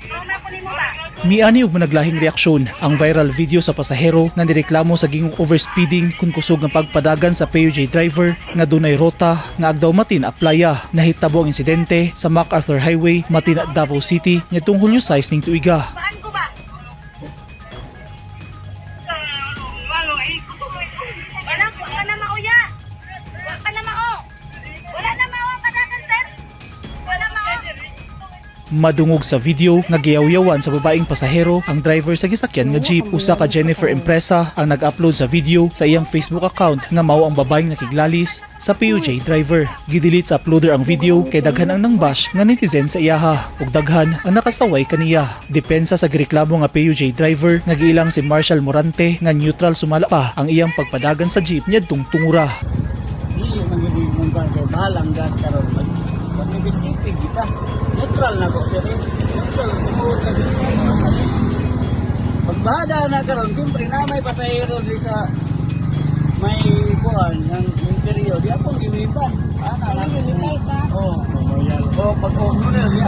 Una ko nimo ba? Miani og managlahing reaksyon ang viral video sa pasahero nga nireklamo sa gingong overspeeding kung kusog nga pagpadagan sa PUJ driver nga dunay rota nga agdaw Matin a Playa. Nahitabo ang insidente sa MacArthur Highway, Matina, Davao City ngadtong Hulyo 6 ning tuiga. Paan ko ba? Wala, wala na mauya. Wala na mao. Wala na mao ang padagan, sir. Wala mao. Madungog sa video nga giyawyawan sa babaeng pasahero ang driver sa gisakyan nga jeep. Usa ka Jennifer Empresa ang nag-upload sa video sa iyang Facebook account nga mao ang babaeng nakiglalis sa PUJ driver. Gidelete sa uploader ang video kay daghan ang nangbash nga netizen sa iyaha ug daghan ang nakasaway kaniya. Depensa sa gireklamo nga PUJ driver nga giilang si Marshall Morante nga neutral sumala pa ang iyang pagpadagan sa jeep niadtong tungura. Dili man gyud yung kwan kay mahal ang gas karon, mag magtipid kita. Neutral na ko sir. Neutral tungod ka dito. Pagbada na karon, siyempre na may pasahero di sa may kuan ng interior. Di akong gimitan. Ana lang. Ka. Oh, oh, pag oh,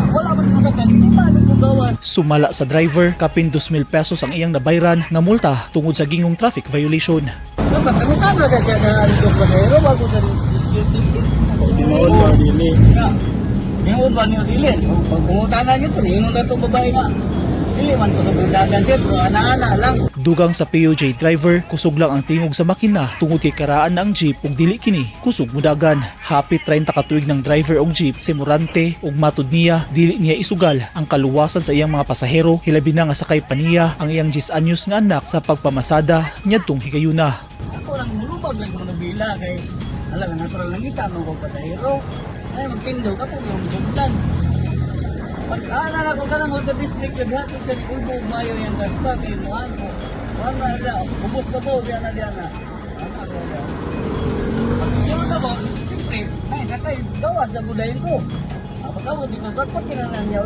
wala man ko sa kan, di ba ko gawas. Sumala sa driver, kapin 2,000 pesos ang iyang nabayran nga multa tungod sa gingong traffic violation. Dapat ang tama sa kaya na ang pasahero bago sa discount ticket. Tinuod ba dili? Tinuod ba niyo dili? Pag pangutana gyud to, ingon na tong babae nga. Dili man ko sa dagan sir, pero ana-ana lang. Dugang sa PUJ driver, kusog lang ang tingog sa makina tungod kay karaan na ang jeep ug dili kini kusog mudagan. Hapit 30 ka tuig ng driver og jeep si Morante ug matud niya dili niya isugal ang kaluwasan sa iyang mga pasahero, hilabi na nga sakay pa niya ang iyang 10 anyos nga anak sa pagpamasada niadtong higayuna. Ako lang mulubag lang ko nabila kay ala nga natural lang kita mo ko pasahero. Ay magtindo ka po yung buglan. Pag ana na ko kanang Hotel District yun hatod sa Ulbo mayo yung gas pa kay muan ko. Muan na ala, ubos na po diyan na diyan na. Ana ko na. Pag yun na ba, siyempre, ay sakay, gawas na budayin ko. Pagkawad, di ko sa pag yaw.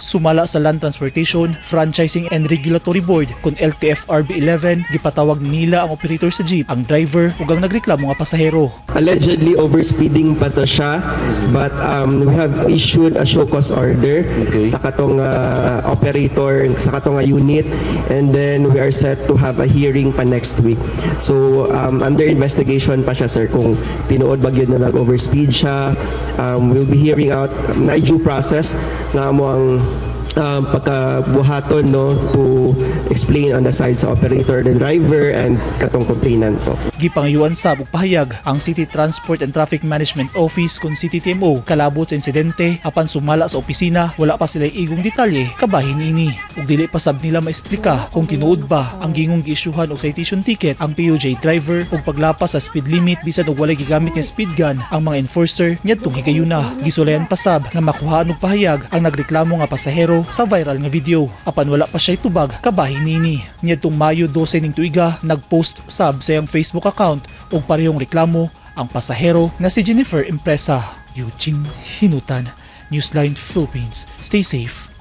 Sumala sa Land Transportation, Franchising and Regulatory Board kung LTFRB 11, gipatawag nila ang operator sa jeep, ang driver ug ang nagreklamo nga pasahero. Allegedly overspeeding pa to siya, but we have issued a show cause order sa katong operator sa katong unit, and then we are set to have a hearing pa next week. So under investigation pa siya, sir, kung tinuod ba gyud na nag-overspeed siya. We'll be hearing out na due process nga mo ang pagkabuhaton, no, to explain on the side sa operator, the driver and katong complainant po. Gipangayuan sab og pahayag ang City Transport and Traffic Management Office kung CTTMO kalabot sa insidente, apan sumala sa opisina wala pa sila igong detalye kabahin niini. Ug dili pa sab nila maesplika kung tinuod ba ang gingong giisyuhan og citation ticket ang PUJ driver ug paglapas sa speed limit bisan og walay gigamit nga speed gun ang mga enforcer niadtong higayuna. Gisulayan pa sab nga makuhaan og pahayag ang nagreklamo nga pasahero sa viral nga video apan wala pa siya tubag kabahin niini. Niadtong Mayo 12 ning tuiga, nagpost sab sa iyang Facebook account og parehong reklamo ang pasahero nga si Jennifer Empresa. Eugene Hinutan, Newsline Philippines. Stay safe.